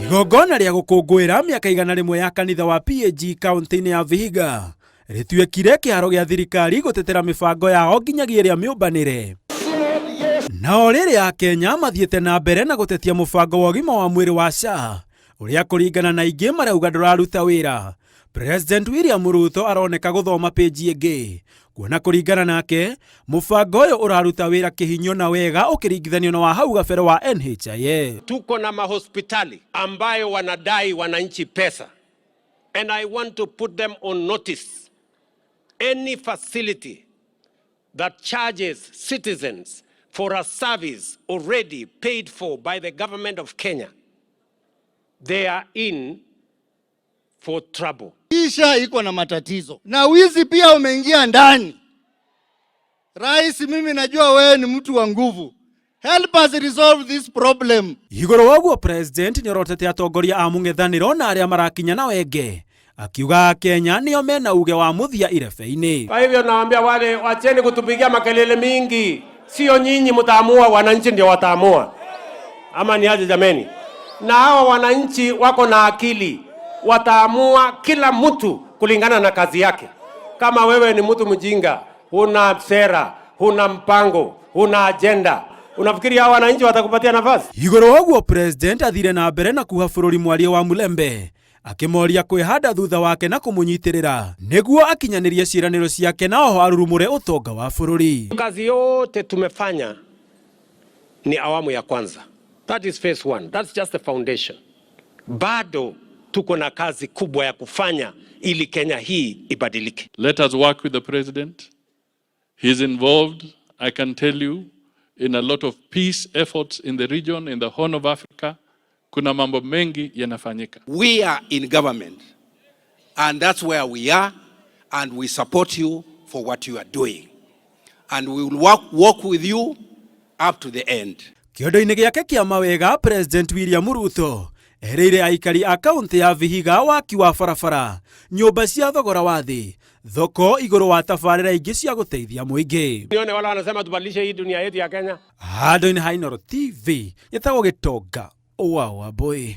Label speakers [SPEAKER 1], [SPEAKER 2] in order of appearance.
[SPEAKER 1] Igongona rĩa gũkũngũĩra mĩaka 100 ya kanitha wa PAG kaunti-inĩ ya Vihiga rĩtuĩkire kĩharo gĩa thirikari gũtetera mĩbango yao nginyagia ĩrĩa mĩũmbanĩre. Nao rĩrĩa Akenya mathiĩte na mbere na gũtetia mũbango wa ũgima wa mwĩrĩ wa SHA ũrĩa kũringana na aingĩ marauga ndũraruta wĩra, President William Ruto aroneka gũthoma pĩnji ĩngĩ kuona kũringana nake mũbango ũyũ ũraruta wĩra kĩhinyo na wega ũkĩringithanio na wa hau gabere wa NHIF.
[SPEAKER 2] Tuko na mahospitali ambayo wanadai wananchi pesa and I want to put them on notice. Any facility that charges citizens for a service already paid for by the government of Kenya, they are in for trouble.
[SPEAKER 3] Kisha iko na matatizo na wizi pia umeingia ndani. Rais, mimi najua wewe ni mtu wa nguvu. Help us resolve this problem.
[SPEAKER 1] Igũrũ wa ũguo, President nĩorotete atongoria a mũng'ethanĩro na arĩa marakinya na wenge, akiuga Akenya nĩo mena uge wa mũthia irebe-inĩ.
[SPEAKER 2] Kwa hivyo nawaambia wale, wacheni kutupigia makelele mingi, sio nyinyi mtaamua, wananchi ndio wataamua, ama ni aje jameni? Na hawa wananchi wako na akili, wataamua kila mtu kulingana na kazi yake. Kama wewe ni mtu mjinga, huna sera, huna mpango, huna agenda, unafikiri hawa wananchi watakupatia nafasi?
[SPEAKER 1] Igũrũ wa ũguo, President athire na mbere na kuha bũrũri mwaria wa Mulembe, akĩmoria kwĩhanda thutha wake na kũmũnyitĩrĩra nĩguo akinyanĩrie ciĩranĩro ciake na oho arurumũre ũtonga wa bũrũri.
[SPEAKER 2] Kazi yote tumefanya ni awamu ya kwanza. That is phase one. That's just the foundation. Bado tuko na kazi kubwa ya kufanya ili Kenya hii ibadilike.
[SPEAKER 4] Let us work with the president. He's involved, I can tell you, in a lot of peace efforts in the region, in the Horn of Africa. Kuna mambo mengi yanafanyika.
[SPEAKER 5] We are in government, and that's where we are, and we support you for what you are doing. And we will work with you up to the end.
[SPEAKER 1] Kĩondo-inĩ gĩake kĩa mawega, President William Ruto erĩire aikari a kaunti ya Vihiga waki wa barabara, nyũmba cia thogora wa thĩ, thoko igũrũ wa tabarĩra ingĩ cia gũteithia mũingĩ.
[SPEAKER 2] Nione wale wanasema tubadilishe hii dunia yetu ya Kenya.
[SPEAKER 1] Handũ-inĩ ha Inooro TV, gĩtagwo Gĩtonga wa Wambũi.